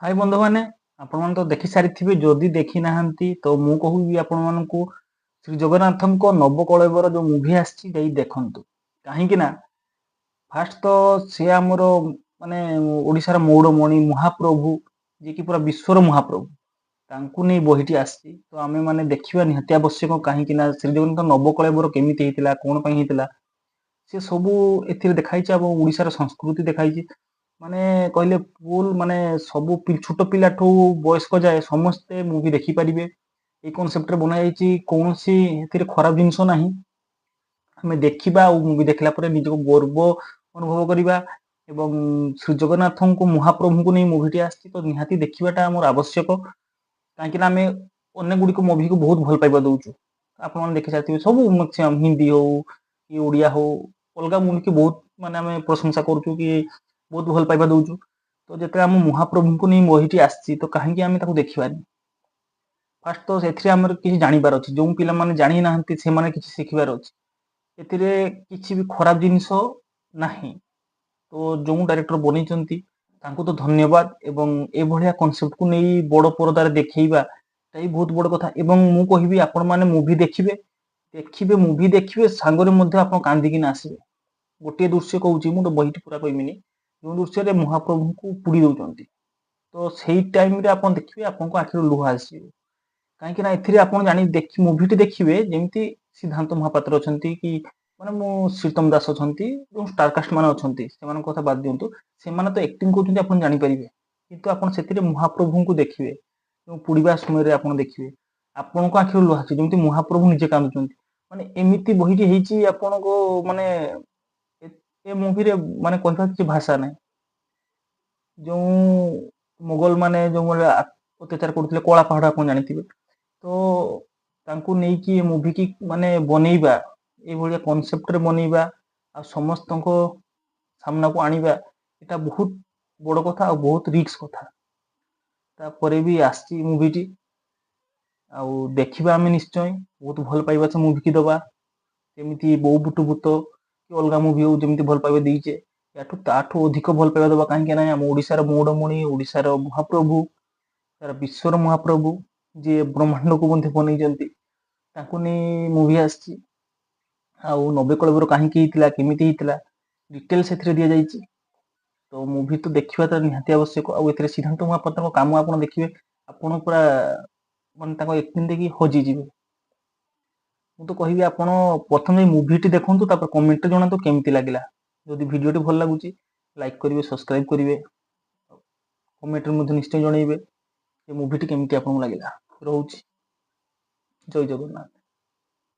High ବନ୍ଧୁମାନେ, ଆପଣମାନେ ତ ଦେଖି ସାରିଥିବେ। ଯଦି ଦେଖି ନାହାନ୍ତି ତ ମୁଁ କହିବି ଆପଣମାନଙ୍କୁ, ଶ୍ରୀ ଜଗନ୍ନାଥଙ୍କ ନବକଳେବର ଯୋଉ ମୁଭି ଆସିଛି, ଯାଇ ଦେଖନ୍ତୁ। କାହିଁକି ନା ଫାଷ୍ଟ ତ ସେ ଆମର ମାନେ ଓଡ଼ିଶାର ମଉଡମଣି ମହାପ୍ରଭୁ, ଯିଏକି ପୁରା ବିଶ୍ୱର ମହାପ୍ରଭୁ, ତାଙ୍କୁ ନେଇ ବହିଟି ଆସିଛି। ତ ଆମେ ମାନେ ଦେଖିବା ନିହାତି ଆବଶ୍ୟକ। କାହିଁକି ନା ଶ୍ରୀ ଜଗନ୍ନାଥ ନବକଳେବର କେମିତି ହେଇଥିଲା, କଣ ପାଇଁ ହେଇଥିଲା, ସେ ସବୁ ଏଥିରେ ଦେଖାଇଛି ଏବଂ ଓଡ଼ିଶାର ସଂସ୍କୃତି ଦେଖାଇଛି। ମାନେ କହିଲେ ଫୁଲ ମାନେ ସବୁ ଛୋଟ ପିଲାଠୁ ବୟସ୍କ ଯାଏ ସମସ୍ତେ ମୁଭି ଦେଖିପାରିବେ। ଏଇ କନସେପ୍ଟରେ ବନାଯାଇଛି। କୌଣସି ଏଥିରେ ଖରାପ ଜିନିଷ ନାହିଁ। ଆମେ ଦେଖିବା ଆଉ ମୁଭି ଦେଖିଲା ପରେ ନିଜକୁ ଗର୍ବ ଅନୁଭବ କରିବା। ଏବଂ ଶ୍ରୀ ଜଗନ୍ନାଥଙ୍କୁ, ମହାପ୍ରଭୁଙ୍କୁ ନେଇ ମୁଭିଟି ଆସିଛି, ତ ନିହାତି ଦେଖିବାଟା ଆମର ଆବଶ୍ୟକ। କାହିଁକି ନା ଆମେ ଅନେକ ଗୁଡ଼ିକ ମୁଭିକୁ ବହୁତ ଭଲ ପାଇବା ଦଉଛୁ। ଆପଣମାନେ ଦେଖି ସାରିଥିବେ, ସବୁ ମ୍ୟାକ୍ସିମମ୍ ହିନ୍ଦୀ ହଉ କି ଓଡ଼ିଆ ହଉ, ଅଲଗା ମୁଭିକି ବହୁତ ମାନେ ଆମେ ପ୍ରଶଂସା କରୁଛୁ କି ବହୁତ ଭଲ ପାଇବା ଦଉଛୁ। ତ ଯେତେବେଳେ ଆମ ମହାପ୍ରଭୁଙ୍କୁ ନେଇ ବହିଟି ଆସିଛି, ତ କାହିଁକି ଆମେ ତାକୁ ଦେଖିବାନି? ଫାଷ୍ଟ ତ ସେଥିରେ ଆମର କିଛି ଜାଣିବାର ଅଛି। ଯେଉଁ ପିଲାମାନେ ଜାଣି ନାହାନ୍ତି, ସେମାନେ କିଛି ଶିଖିବାର ଅଛି। ଏଥିରେ କିଛି ବି ଖରାପ ଜିନିଷ ନାହିଁ। ତ ଯେଉଁ ଡାଇରେକ୍ଟର ବନେଇଛନ୍ତି, ତାଙ୍କୁ ତ ଧନ୍ୟବାଦ। ଏବଂ ଏଭଳିଆ କନସେପ୍ଟକୁ ନେଇ ବଡ଼ ପରଦାରେ ଦେଖେଇବା ଟା ବି ବହୁତ ବଡ଼ କଥା। ଏବଂ ମୁଁ କହିବି, ଆପଣମାନେ ମୁଭି ଦେଖିବେ, ଦେଖିବେ, ମୁଭି ଦେଖିବେ, ସାଙ୍ଗରେ ମଧ୍ୟ ଆପଣ କାନ୍ଦିକିନା ଆସିବେ। ଗୋଟିଏ ଦୃଶ୍ୟ କହୁଛି ମୁଁ, ତ ବହିଟି ପୁରା କହିବିନି। ଯେଉଁ ଦୃଶ୍ୟରେ ମହାପ୍ରଭୁଙ୍କୁ ପୋଡ଼ି ଦଉଛନ୍ତି, ତ ସେଇ ଟାଇମରେ ଆପଣ ଦେଖିବେ, ଆପଣଙ୍କ ଆଖିରୁ ଲୁହ ଆସିଯିବ। କାହିଁକି ନା ଏଥିରେ ଆପଣ ଜାଣି ଦେଖି ମୁଭିଟି ଦେଖିବେ, ଯେମିତି ସିଦ୍ଧାନ୍ତ ମହାପାତ୍ର ଅଛନ୍ତି କି ମାନେ ମୁଁ ଶ୍ରୀତମ ଦାସ ଅଛନ୍ତି, ଯେଉଁ ଷ୍ଟାରକାଷ୍ଟ ମାନେ ଅଛନ୍ତି, ସେମାନଙ୍କ କଥା ବାଦ ଦିଅନ୍ତୁ। ସେମାନେ ତ ଆକ୍ଟିଂ କରୁଛନ୍ତି, ଆପଣ ଜାଣିପାରିବେ। କିନ୍ତୁ ଆପଣ ସେଥିରେ ମହାପ୍ରଭୁଙ୍କୁ ଦେଖିବେ, ଯେଉଁ ପୋଡ଼ିବା ସମୟରେ ଆପଣ ଦେଖିବେ, ଆପଣଙ୍କ ଆଖିରୁ ଲୁହ ଆସିବ, ଯେମିତି ମହାପ୍ରଭୁ ନିଜେ କାନ୍ଦୁଛନ୍ତି। ମାନେ ଏମିତି ବହିଟି ହେଇଛି। ଆପଣଙ୍କ ମାନେ ଏ ମୁଭିରେ ମାନେ କହିବା କିଛି ଭାଷା ନାହିଁ। ଯେଉଁ ମୋଗଲ ମାନେ ଯେଉଁ ଅତ୍ୟାଚାର କରୁଥିଲେ, କଳା ପାହାଡ଼ ଆପଣ ଜାଣିଥିବେ। ତ ତାଙ୍କୁ ନେଇକି ଏ ମୁଭିକି ମାନେ ବନେଇବା, ଏଇଭଳିଆ କନସେପ୍ଟରେ ବନେଇବା ଆଉ ସମସ୍ତଙ୍କ ସାମ୍ନାକୁ ଆଣିବା, ଏଇଟା ବହୁତ ବଡ଼ କଥା ଆଉ ବହୁତ ରିସ୍କ କଥା। ତାପରେ ବି ଆସିଛି ମୁଭିଟି ଆଉ ଦେଖିବା ଆମେ ନିଶ୍ଚୟ। ବହୁତ ଭଲ ପାଇବା ସେ ମୁଭିକି ଦବା। ଯେମିତି ବୋଉ ବୁଟୁ ଭୂତ କି ଅଲଗା ମୁଭି ହଉ, ଯେମିତି ଭଲ ପାଇବା ଦେଇଛେ, ୟାଠୁ ତାଠୁ ଅଧିକ ଭଲ ପାଇବା ଦବା। କାହିଁକି ନା ଆମ ଓଡ଼ିଶାର ମଉଡମଣି, ଓଡ଼ିଶାର ମହାପ୍ରଭୁ, ସାରା ବିଶ୍ୱର ମହାପ୍ରଭୁ, ଯିଏ ବ୍ରହ୍ମାଣ୍ଡକୁ ମଧ୍ୟ ବନେଇଛନ୍ତି, ତାଙ୍କୁ ନେଇ ମୁଭି ଆସିଛି। ଆଉ ନବକଳେବର କାହିଁକି ହେଇଥିଲା, କେମିତି ହେଇଥିଲା, ଡିଟେଲ ସେଥିରେ ଦିଆଯାଇଛି। ତ ମୁଭି ତ ଦେଖିବା ତ ନିହାତି ଆବଶ୍ୟକ। ଆଉ ଏଥିରେ ସିଦ୍ଧାନ୍ତ ମହାପାତ୍ରଙ୍କ କାମ ଆପଣ ଦେଖିବେ, ଆପଣ ପୁରା ମାନେ ତାଙ୍କ ଆକ୍ଟିଂ ଦେଖି ହଜିଯିବେ। ମୁଁ ତ କହିବି, ଆପଣ ପ୍ରଥମେ ମୁଭିଟି ଦେଖନ୍ତୁ, ତାପରେ କମେଣ୍ଟରେ ଜଣାନ୍ତୁ କେମିତି ଲାଗିଲା। ଯଦି ଭିଡ଼ିଓଟି ଭଲ ଲାଗୁଛି, ଲାଇକ୍ କରିବେ, ସବସ୍କ୍ରାଇବ କରିବେ, କମେଣ୍ଟରେ ମଧ୍ୟ ନିଶ୍ଚୟ ଜଣେଇବେ ଏ ମୁଭିଟି କେମିତି ଆପଣଙ୍କୁ ଲାଗିଲା। ରହୁଛି, ଜୟ ଜଗନ୍ନାଥ।